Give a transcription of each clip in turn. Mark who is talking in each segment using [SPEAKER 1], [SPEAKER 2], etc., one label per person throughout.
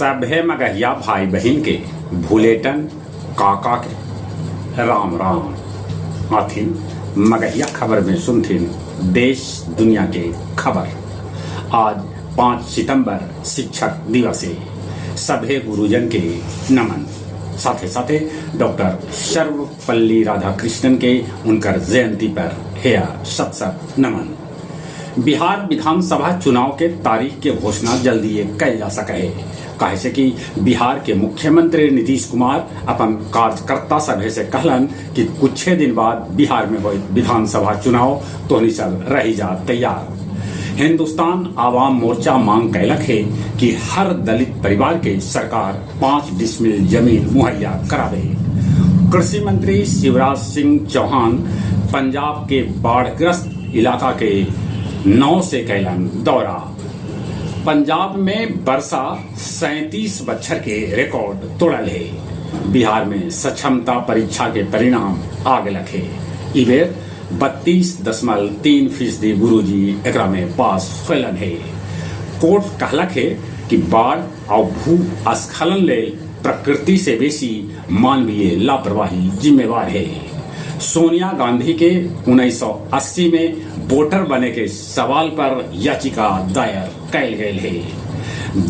[SPEAKER 1] सभे मगहिया भाई बहिन के भुलेटन काका के राम राम। आथिन मगहिया खबर में सुनथिन देश दुनिया के खबर। आज 5 सितंबर शिक्षक दिवस हे। सभे गुरुजन के नमन। साथे साथे डॉक्टर सर्वपल्ली राधाकृष्णन के उनकर जयंती पर हेया सत सत नमन। बिहार विधानसभा चुनाव के तारीख के घोषणा जल्दी कैल जा सके है, काहे से कि बिहार के मुख्यमंत्री नीतीश कुमार अपन कार्यकर्ता सभे से कहलन कि कुछे दिन बाद बिहार में होए विधानसभा चुनाव, तोहनी सब रही जा तैयार। हिंदुस्तान आवाम मोर्चा मांग कैलक है कि हर दलित परिवार के सरकार 5 डिसमिल जमीन मुहैया करावे। कृषि मंत्री शिवराज सिंह चौहान पंजाब के बाढ़ग्रस्त इलाका के नाव से कैलन दौरा। पंजाब में वर्षा 37 बच्छर के रिकॉर्ड तोड़ल है। बिहार में सक्षमता परीक्षा के परिणाम आ गलक है। ई बेर 32.3% गुरुजी एकरा में पास होलन है। कोर्ट कहलक है कि बाढ़ और भूस्खलन ले प्रकृति से बेसी मानवीय लापरवाही जिम्मेवार है। सोनिया गांधी के 1980 में वोटर बने के सवाल पर याचिका दायर कैल गयल है।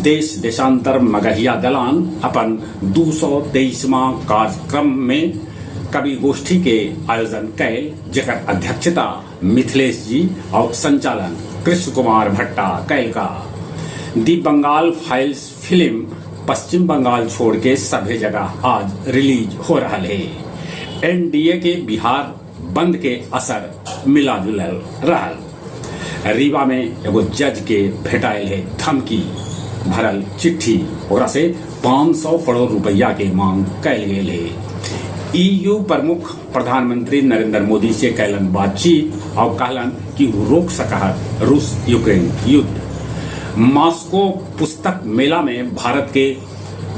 [SPEAKER 1] देश देशांतर मगहिया दलान अपन 223वां कार्यक्रम में कवि गोष्ठी के आयोजन कैल, जेकर अध्यक्षता मिथिलेश जी और संचालन कृष्ण कुमार भट्टा कैल का। दी बंगाल फाइल्स फिल्म पश्चिम बंगाल छोड़ के सभी जगह आज रिलीज हो रहा है। एनडीए के बिहार बंद के असर मिला जुलल रहल। रीवा में एगो जज के भेटायल है धमकी भरल चिट्ठी, ओकरा से 500 करोड़ रुपया के मांग कैल गेल है। ईयू प्रमुख प्रधानमंत्री नरेंद्र मोदी से कैलन बातचीत और कहलन कि वो रोक सकत रूस यूक्रेन युद्ध। मास्को पुस्तक मेला में भारत के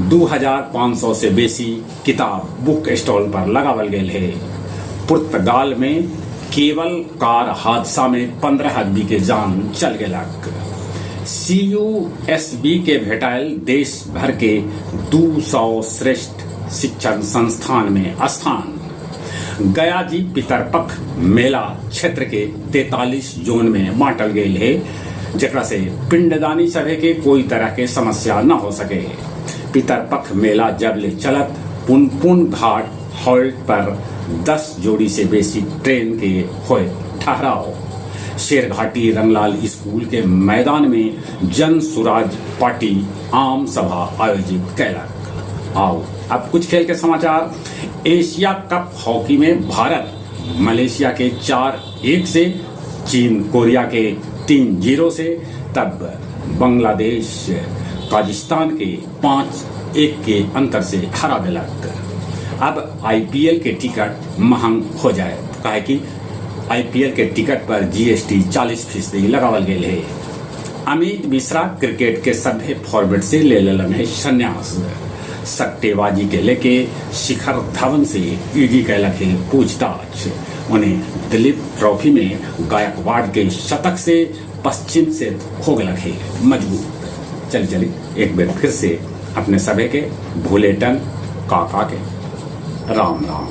[SPEAKER 1] 2500 से बेसी किताब बुक स्टॉल पर लगावल गेल है। पुर्तगाल में केवल कार हादसा में 15 आदमी के जान चल गेलक। सीयूएसबी के भेटायल देश भर के 200 श्रेष्ठ शिक्षण संस्थान में स्थान। गया जी पितरपख मेला क्षेत्र के 43 जोन में बांटल गेल है, जेकरा से पिंडदानी सभे के कोई तरह के समस्या न हो सके। पितरपख मेला जब ले चलत पुनपुन घाट हॉल्ट पर 10 जोड़ी से बेसी ट्रेन के होए ठहराव। शेरघाटी रंगलाल स्कूल के मैदान में जन सुराज पार्टी आम सभा आयोजित कैलक। आओ अब कुछ खेल के समाचार। एशिया कप हॉकी में भारत मलेशिया के 4-1 से, चीन कोरिया के 3-0 से, तब बांग्लादेश काजिस्तान के 5-1 के अंतर से हरा दिलक। अब आईपीएल के टिकट महंग हो जाए, काहे कि आईपीएल के टिकट पर जीएसटी 40% लगावल गेल है। अमित मिश्रा क्रिकेट के सभे फॉर्मेट से ले लेलन है संन्यास। सट्टेबाजी के लेके शिखर धवन से ईडी कैलक है पूछताछ। उन्हें दिलीप ट्रॉफी में गायकवाड़ के शतक से पश्चिम से हो गलक है मजबूत। चल चली एक बार फिर से अपने सभे के भूलेटन काका के राम राम।